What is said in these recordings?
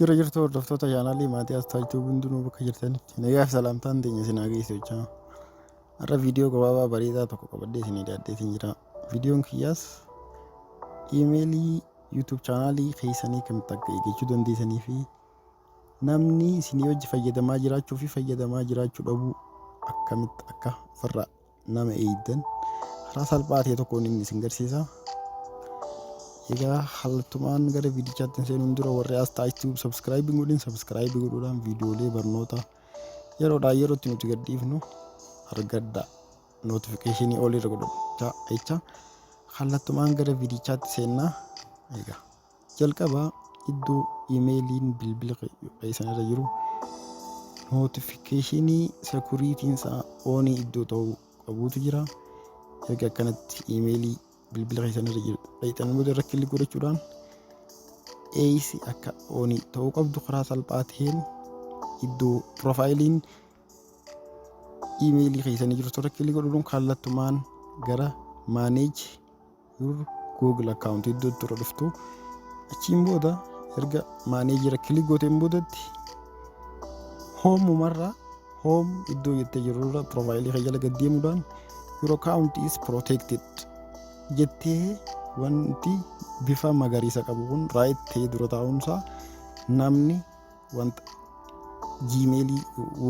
Jira jirtu hordoftoota chaanaalii Maatiyaas Taayituu, hundinuu bakka jirtanitti nagaa fi salaamtaan teenya isin haa geessu jechaa. Har'a viidiyoo gabaabaa bareedaa tokko qabadhee isinii dhiyaadheetiin jira. Viidiyoon kiyyaas iimeelii YouTube chaanaalii keessanii kamitti akka eeggachuu dandeessanii fi namni isinii wajji fayyadamaa jiraachuu fi fayyadamaa jiraachuu dhabuu akkamitti akka ofirraa nama eegdan karaa salphaa ta'e tokkoon inni isin garsiisa. Egaa kallattumaan gara viidichaatti seenuun dura, warri as taasisu subscribe godhin, subscribe godhuudhaan viidiyoolee barnoota yeroodhaa yerootti nuti gadhiifnu argadha. Notification all irra godhachaa jecha kallattumaan gara viidichaatti seennaa. Egaa jalqaba iddoo iimeeliin bilbila keessan irra jiru notification securityn isaa on iddoo ta'uu qabuutu jira. Erga akkanatti iimeelii bilbila keessan irra jiru dhaqxan booda, irra click godhachuudhaan eeysi akka on ta'uu qabdu karaa salphaa ta'een iddoo profileiin iimeelii keessanii jirtu irra click godhuun kallattumaan gara "Manage your Google account" iddoo itti irra dhuftu. Achiin booda erga manage irra click gooteen boodatti, homeumarra, "Home" iddoo jettee jirurra profile kee jala gad deemuudhaan "Your account is protected" jettee wanti bifa magariisa qabu kun right ta'ee dura taa'umsaa namni wanta Gmailii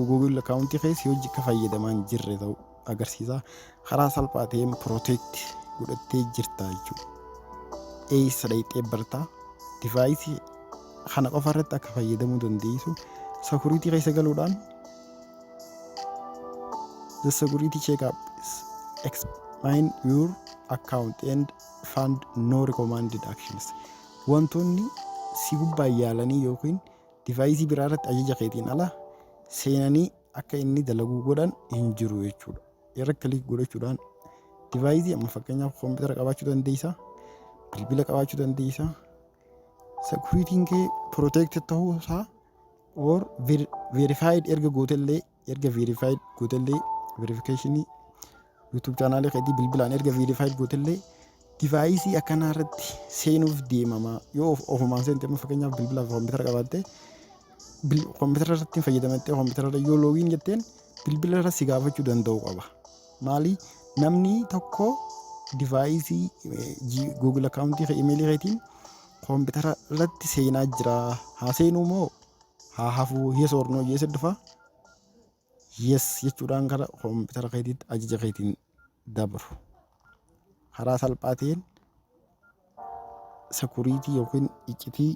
Google account keessa hojii akka fayyadamaa hin jirre ta'uu agarsiisa. Karaa salphaa ta'een protect godhattee jirta jechuudha. Eessa dhaqxee bartaa device kana qofa irratti akka fayyadamuu dandeessu security keessa galuudhaan "The security checkup is examine your account and found no recommended actions." Wantoonni si gubbaan yaalanii yookiin device biraa irratti ajaja keetiin ala seenanii akka inni dalaguu godhan hin jiru jechuudha. Irra click godhachuudhaan device amma fakkeenyaaf koompitara qabaachuu dandeessa, bilbila qabaachuu dandeessa. Securityn kee protected ta'uu isaa or verified erga gootellee, erga verified gootellee, verification YouTube channel keetii bilbilaan erga verified gootellee, device akkanaa irratti seenuuf deemamaa yoo ofumaan seente, amma fakkeenyaaf bilbilaa fi koompitara qabaatte, koompitara irratti hin fayyadamattee, koompitara irra yoo login jetteen bilbila irra si gaafachuu danda'u qaba. Maali, namni tokko device Google account iimeelii keetiin koompitara irratti seenaa jira, haa seenuu moo haa hafuu, yes or no yes dhufa, yes jechuudhaan gara koompitara keetiitti ajaja keetiin dabru. Karaa salphaa ta'een security yookiin iccitii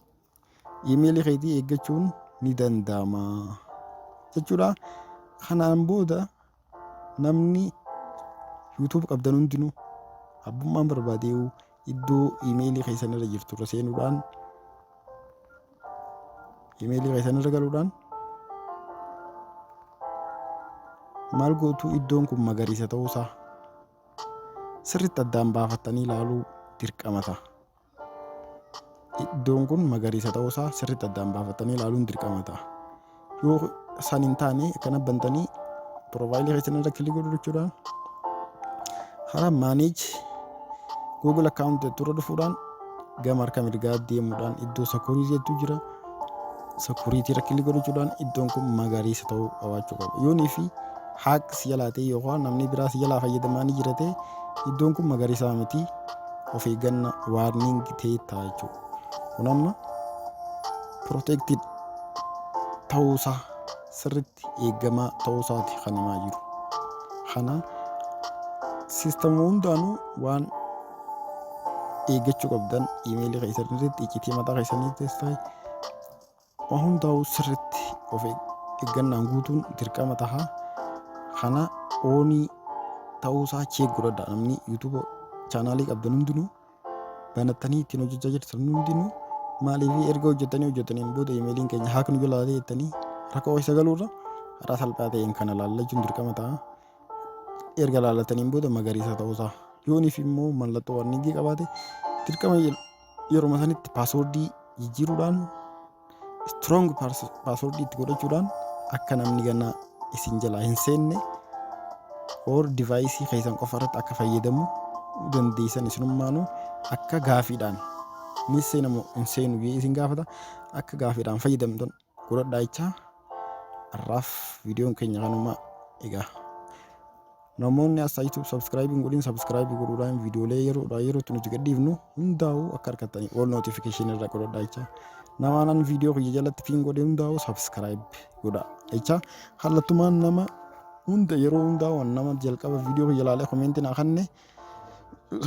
iimeelii keetii eeggachuun ni danda'ama jechuudha. Kanaan booda namni YouTube qabdan hundinuu abbummaan barbaadee iddoo iimeelii keessan irra jirtu irra seenuudhaan, iimeelii keessan irra galuudhaan maal gootu, iddoon kun magariisa ta'uusaa sirriitti addaan baafattanii ilaaluu dirqama ta'a. Iddoon kun magariisa ta'uusaa sirriitti addaan baafattanii ilaaluun dirqama ta'a. Yoo san hin taane, akkana bantanii profile keessan irra click godhu jechuudhaan karaa "Manage Google account" jettu irra dhufuudhaan gama harka mirgaa deemuudhaan iddoo "Security" jettu jira. Security irra click godhachuudhaan iddoon kun magariisa ta'uu qabaachuu qaba. Yoonii fi hack si jalaa ta'e yookaan namni biraa si jalaa fayyadamaa ni jira ta'e, iddoon kun magariisaa miti, of eeggannaa warning ta'ee ta'a jechuudha. Kun amma protected ta'uusaa, sirriitti eeggamaa ta'uusaati kan himaa jiru. Kana systema hundaanuu waan eeggachuu qabdan, iimeelii keessan irratti, iccitii mataa keessaniittis ta'e, waan hundaa'u sirriitti of eeggannaan guutuun dirqama taha. Kana on ta'uusaa check godhadha. Namni YouTube channel qabdan hundinuu, banattanii ittiin hojjechaa jirtan hundinuu, maaliif erga hojjetanii hojjetaniin booda iimeeliin keenya hack nu jalaa ta'e jettanii rakkoo keessa galuurra karaa salphaa ta'een kana laallachuun dirqama ta'a. Erga laallataniin booda magariisa ta'uusaa yooniif immoo mallattoo warning qabaate, dirqama yeroo sanitti password jijjiiruudhaan, strong password itti godhachuudhaan akka namni ganaa isin jalaa hin seenne or device keessan qofa irratti akka fayyadamu dandeessan isinummaanuu akka gaafiidhaan Ni seenamu hin seenu jee isin gaafata. Akka gaafiidhaan fayyadamtan godhadhaa jechaa, har'aaf viidiyoon keenya kanuma. Egaa namoonni as YouTube subscribe hin godhin, subscribe godhuudhaan viidiyoolee yeroodhaa yerootti nuti gadhiifnu hundaa'uu akka argattanii all notification irra godhadhaa jechaa, namaanan viidiyoo kiyya jalatti pin godhe hundaa'uu subscribe godha jechaa, kallattumaan nama hunda yeroo hundaa'u nama jalqaba viidiyoo kiyya ilaalee comment naa kanne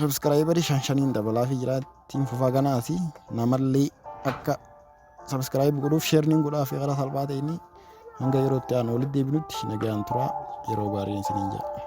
subscriberii shan shaniin dabalaa fi jira. Ittiin fufaa ganaasi namallee akka subscribe godhuuf share niin godhaa fi karaa salphaa ta'een hanga yeroo itti aanu walitti deebinutti nagaan turaa, yeroo gaariin isiniin jedha.